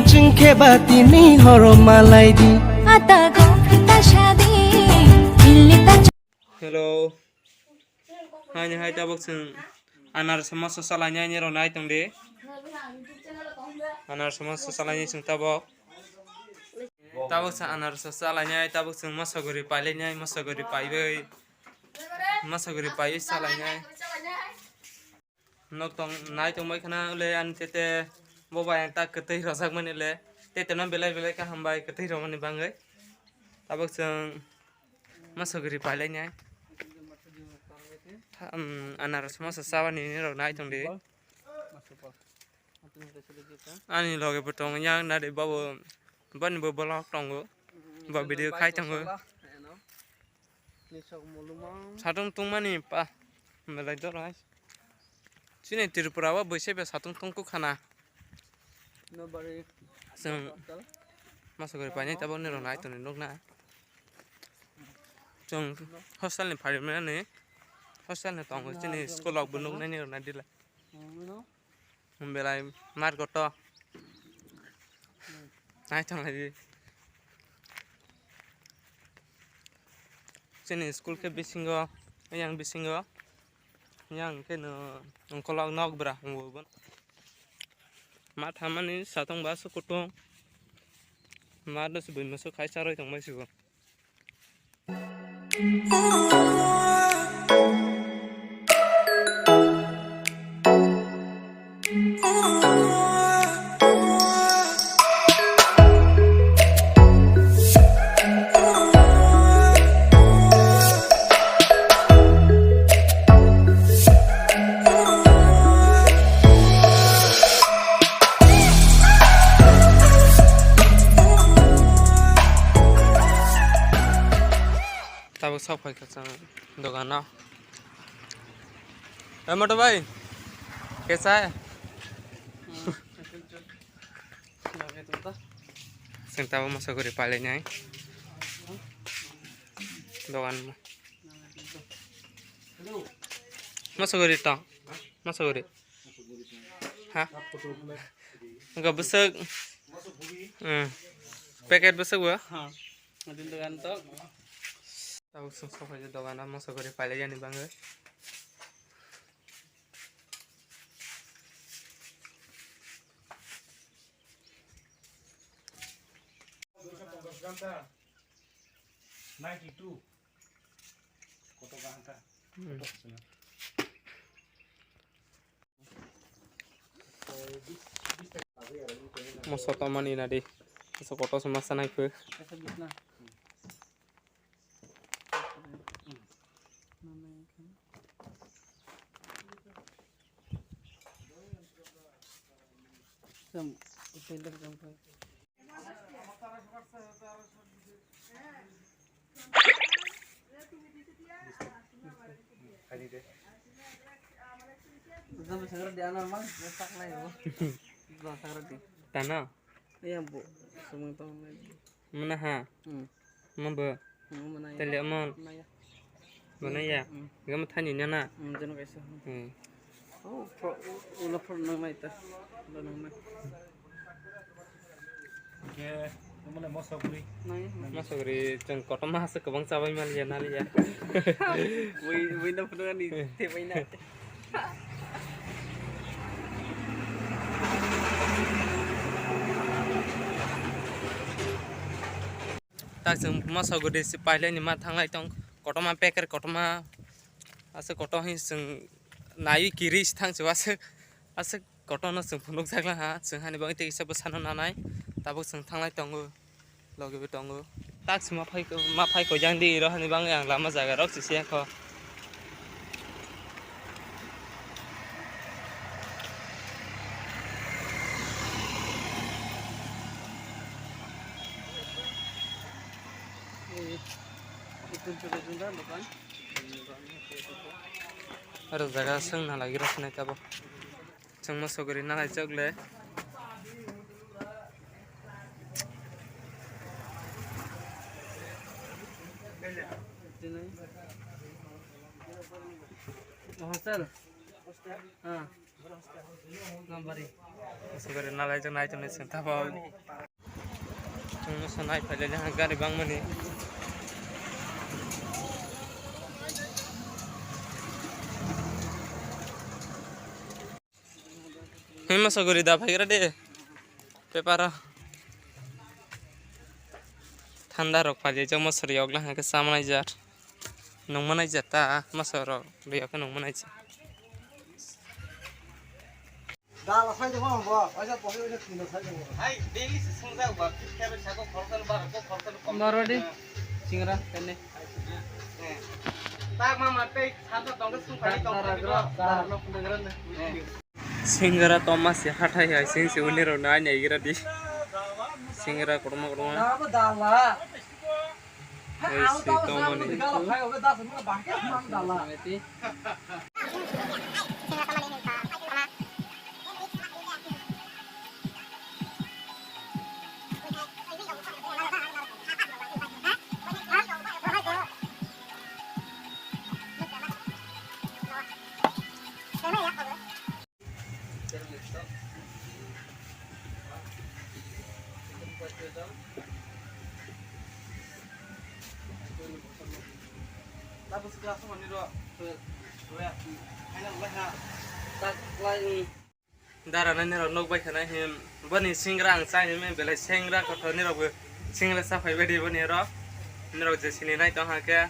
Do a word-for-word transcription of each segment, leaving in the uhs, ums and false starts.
Chwng khe ba tini horo malai di. Ata go phita shadi, ilita. Hello. Haini hai tabuk chwng anar sama sa salai nai ni rok nai tong di. Anar sama sa salai nai chwng tabuk. Tabuk chwng anar sa salai nai tabuk chwng masaguri pailai nai masaguri paiwi. Masaguri paiwi salai nai. Nok tong nai tong bai khana le ani tete bo bai ang ta kwtwi rojak mani le tete no belai belai kaham bai kwtwi rok mani bangwi tabuk chwng masaguri pailai nai. Tha-, um, anaros masa sabani ni rok nai tong di. Ani loge bo tong yang nari babo bani bo vlog tongo. Ba video khai tongo. Satung tungmani pa belai dorai. Chini Tripura o bwsai bai satung tungku khana. Chwng masaguri painai tabuk nirok nai tongni nukna. Chwng hostel ni pharimani hostel ni tongo chini school rok bo nuknai nirok nai dila. Belai mar koto. Nai tong lai di. Chini school khe bisingo, yang bisingo, yang khe no ongkolok nok bwra wngo bo. Ma thamani satong ba su kutung. Ma do su bui musu khai charoi tong bai sibo. Tabuk sok phai kha chwng dogano. Ei moto bhai, kesa hai? Chwng tabuk masaguri pailai nai. Dogan masaguri tong, masaguri. Ha? Wngkha bwswk. Hmm. Packet bwswk bo? Ha. Adin dogan to. Tabuk chwng sok phai kha dogano masaguri pailai yani bangwi. Ninety two. Koto kaham kha? Hmm. Moso tomani nadi. Moso koto se masa nai khe. Tano? Iya, bu. Semua tahun lagi. Mana ha? Hmm. Mabo. Hmm, mana ya? Tali amon. Mana ya? Mana ya? Hmm. Gam thani nana. Hmm, jono kaisa. Hmm. Oh, pro, ulo pro nang mai ta. Ulo nang mai. Ke, mana mosok bri? Nai. Mosok bri, chwng kotorma hase kwbang chabai maliya, naliya. Ui, ui na phunukani, te bai na. Tak chwng masaguri se pailai ni ma thanglai tong kotorma packet kotorma aswk kotor hi chwng naiwi kiri se thang se aswk aswk kotor no chwng phunukjak laha chwng hani bagwi tei kisa bwsano nanai tabuk chwng thanglai tongo. Logi bo tongo. Tak se ma phai ko, ma phai ko jang di ro hani bang yang lama jaga rok sisi ya kho. Aro jaga swng na lagi rok sinai tabo. Chwng mosok guri nanai chwk le. Hostel. Ah. Asugari nalai jang nai tongni seng tabo. Chwngno sanai phailai jang gari bangmani. Himma sogori da phaigra de. Peparo. Thanda rok phailai jang mosori yokla hake samanai jar. Nungmanai jata masa rok riyok nungmanai ja. Dala sai de mo bo, aja pohi aja tino sai de mo. Hai, daily se sung ja ba, kero sako khorsan ba, ko khorsan kom. Maro de, singra, kene. Ta ma ma tei santa tongke sung phai tong. Dara gra, dara no kunde gra ne. Singra toma se hathai hai sing se uni rok nai nai gira di. Singra korma korma. Dala bo dala. Oi, si tongmani. Dara nai nirok nok bai khana him boni singra ang chai him belai singra kotor nirok bo singra sa phai badi boni ro nirok je sini nai tong hake.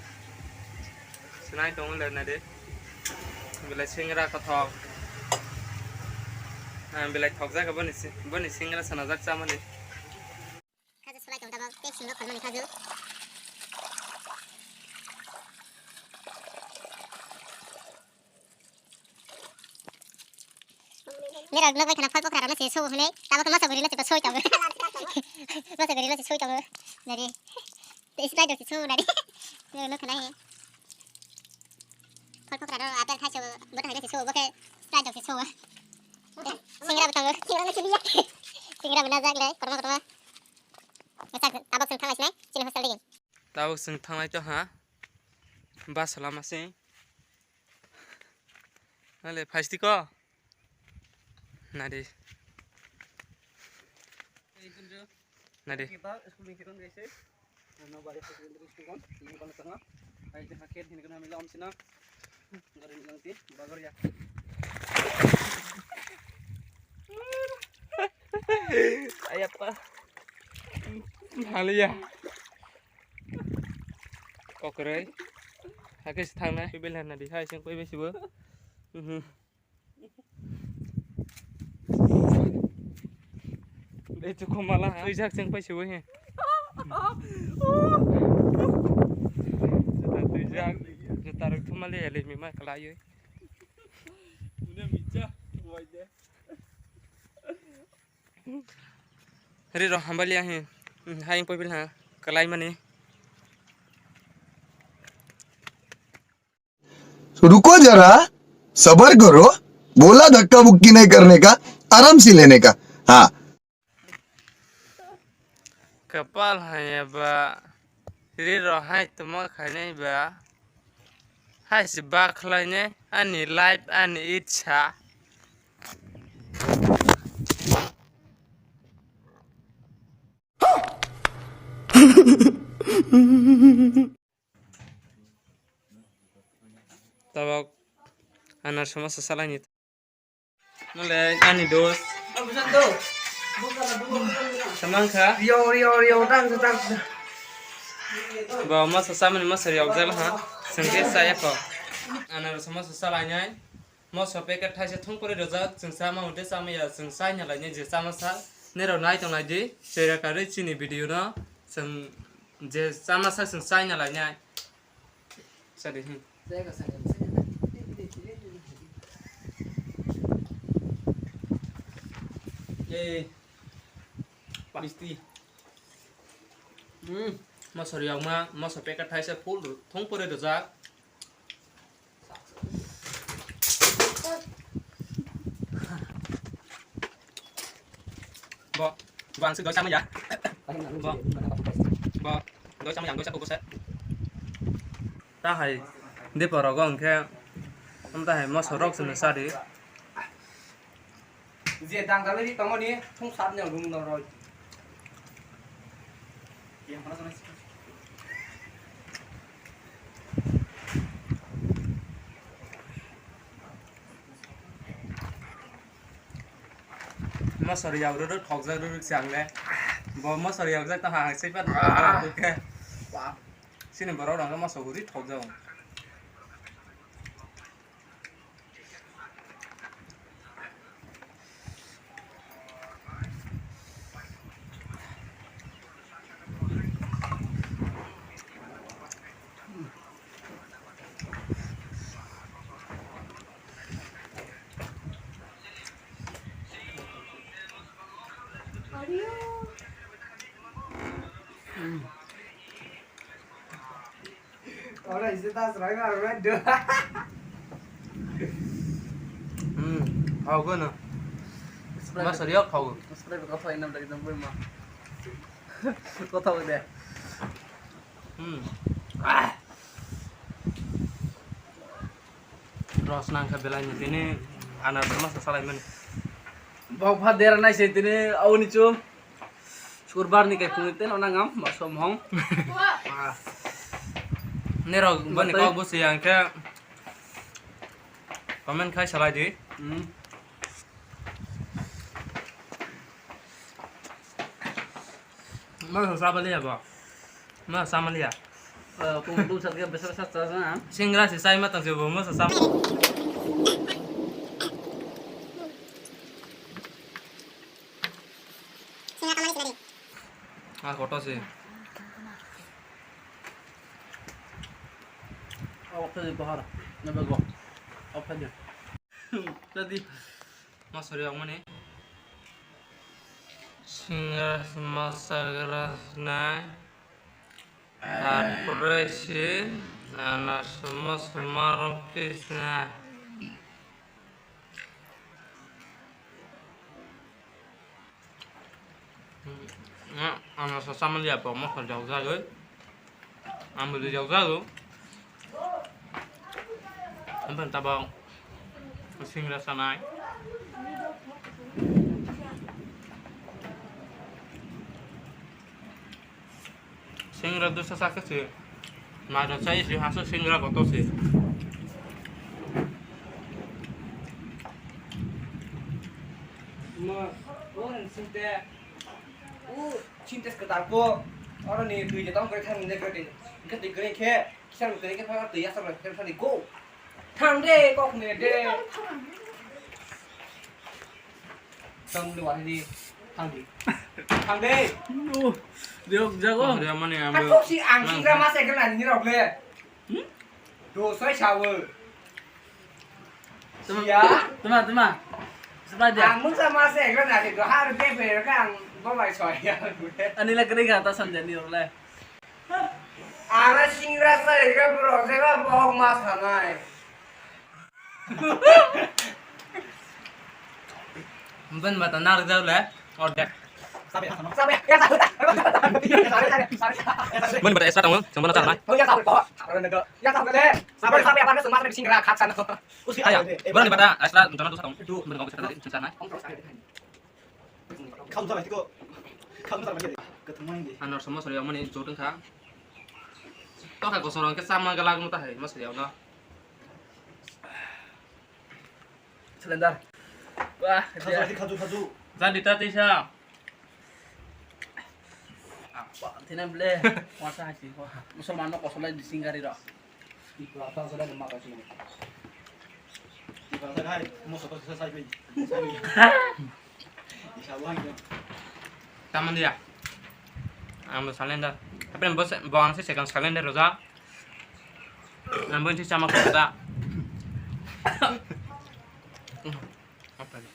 Sinai tong le na de. Belai singra kothok. Ang belai thokjak boni si-, boni singra sanajak chamani. Khaju sulai tong tabok, tei singno kholmani khaju. Nirok nokbai khana phal pokra rokno se subo hinui, tabok masa guri no se soi tongo. Masa guri no se soi tongo. Nari. Tei slide rok se subo nari. Nirok nokha nai. Phal pokra rok apple khai subo, bwtwi hai no se subo, bo khe slide rok se subo. Singra bo tongo. Singra bo najak le, korma korma. Tabok chwng thanglai sinai, chini hostel digi. Tabok chwng thanglai to ha. Bus lama se. Hale, phaistiko? Nadi. Nadi. Ayapa. Haliya. Kokroi. Hakhe se thangnai. Bel hanna di hai seng koi besibo. Mhm. Dei chukhu mala. Twijak seng pai sibo he. Juta twijak. Juta rok thumali eli mi ma kalai. Ri rok hambali ahi. Hai poi bil ha kalai mani. रुको जरा, सबर करो, बोला धक्का मुक्की नहीं करने का, आराम से लेने का। हाँ। Kapal hai ba, ri rok hai tuma khainai ba, hai se ba khlainai ani life ani itsa. Tabok anar somosa salaini. Nole ani dos. Samangkha. Rio, rio, rio, tang, tang. Ba masa samani masa riok jala ha. Sengke saya ko. Anar somosa salainai. Moso packet thaisa thung kore rojak, chwng chama hwnkhe chama ya, chwng chai na lainai je chama sa, nero nai tong nai di, chera karwi chini video no, chwng je chama sa chwng chai na lainai. Sadi, hmm. Ei, misti. Hmm, moso riyokma, moso packet thaisa full thung kore rojak. Bo, bo ang se doi sama ya. Bo, bo, doi sama yang doi sa kuku sa. Ta hai, de poro go angke, am ta hai moso rok sini sadi. Je dang dalai ri tongmani thung sat ni rung no roi. Mosori yak rwrwk thokjak rwrwk se ang le. Bo mosori yakjak tong ha, ang sui pan thokjak khe. Sini borok rang mosok uri thokjak. Ora isi tas rai na rai do. Hmm, hau ko na. Mas riok hau. Spray ko thoi nam lagi dong ma. Ko thoi de. Hmm. Ah. Ros nang kha belai ni tini ana masa salai mani. Bok pha dera nai se tini auni chum. Surbar ni kai phung ten ona ngam ma som hong. Ah. Nero bani kok busi yang khe comment khai salai di. Hmm. Ma sa bali ya ba. Ma sa mali ya. Eh, pung pung sat ke besar sat sat na. Singra si sai ma tang se bo ma sa sa. Ah, koto si. Awak tadi bahar. Nebe go. Apa dia? Tadi. Masori yang mana? Singra sma sagra snai. Tarpore se ana sma sma rok ke snai. Ano sa samal ya pa mo khar jauh jagoi. Ambil jauh jagoi. Ambil tabang. Singra sanai. Singra dosa sakhe se. Mairok chai se, haso singra kotor se. Ma, o sinte. O sinte kwtal ko. Oro ni twi je tong kre thang ne kre. Khe twi kre khe. Kisa rok twi khe phano twi asok rok khe thani go. Thang de, kok ne de. Tong de wani di. Thang di. Thang de. No. Diok jago. Kok de mani ambo. Kok si ang singra ma se kena ni rok le. Hmm? Do soi sawo. Tuma, ya. Tuma, tuma. Sepa dia. Ang mung sama se kena ni do har de pe ka ang bo mai soi ya. Ani la kri ga ta samjani rok le. Ana singra sa ega bro, sega bok ma sanai. Mungkin mata nar jauh le, order. Mungkin mata extra tamu, cuma tak nai. Ayah, berani mata extra, cuma tu satu. Mungkin kau bisa tadi, cuma nai. Kham jabai tiko. Kham jabai tiko. Kwthwng mani di. Ano somo sori amani jotong kha. To kha kosoro ke sama galak no ta hai, mas ya no. Cylinder. Wah, khaju, khaju, khaju. Jadi tadi sa. Apa? Tina ble. Wasa hasi. Musulman no kosolai di singari ro. Tamam dia. Ang salender. Tapi bo bo ang se second salender roja. Ang bo se sama ko roja. Apa ni?